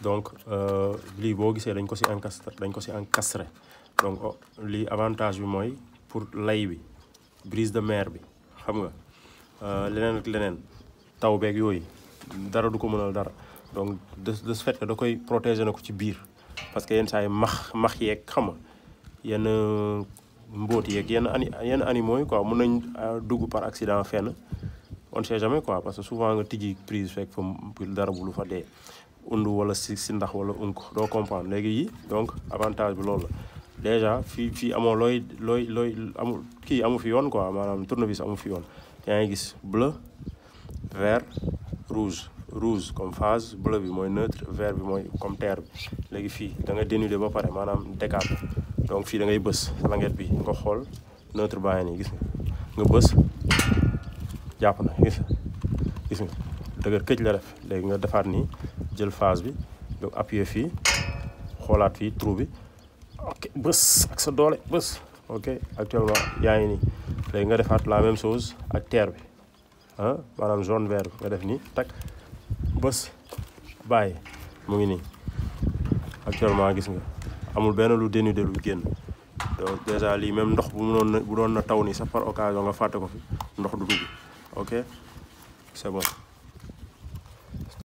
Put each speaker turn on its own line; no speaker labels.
donc lii boo gisee dañ ko si encastré donc lii avantage bi mooy pour lay bi brise de mer bi xam nga leneen ak leneen taw beeg yooyu dara du ko mënal dara donc de ce fait que da koy protéger na ko ci biir parce que yenn saa yi max yeeg xam nga yenn mbóot yeeg yenn animaux yi quoi mën nañ dugg par accident fenn on ne sait jamais quoi parce que souvent nga tijji prise fekk fa dara bu lu fa dee undu wala si ndax wala unk doo comprendre léegi yi donc avantage bi loolu la déjà fii amoo looy amul kii amu fi yoon quoi maanaam tournevis amu fi yoon yaa ngi gis bleu vert rouge comme phase bleu bi mooy neutre vert bi mooy comme terre bi léegi fii da nga dénuder ba pare maanaam décapé donc fii da ngay bës languette bi nga xool neutre baa nii gis nga bës jàpp na gis nga dëgër këj la def léegi nga defaat nii jël phase bi nga appuyer fii xoolaat fii trou bi ok bës ak sa doole bës ok actuellement yaa ngi nii léegi nga defaat la même chose ak terre bi maanaam jaune vert bi nga def nii tak bës bàyyi mu ngi nii actuellement gis nga amul benn lu dénudé lu génn donc déjà lii même ndox bu doon na taw nii sax par occasion nga fàtte ko fi ndox du dugg ok c'est bon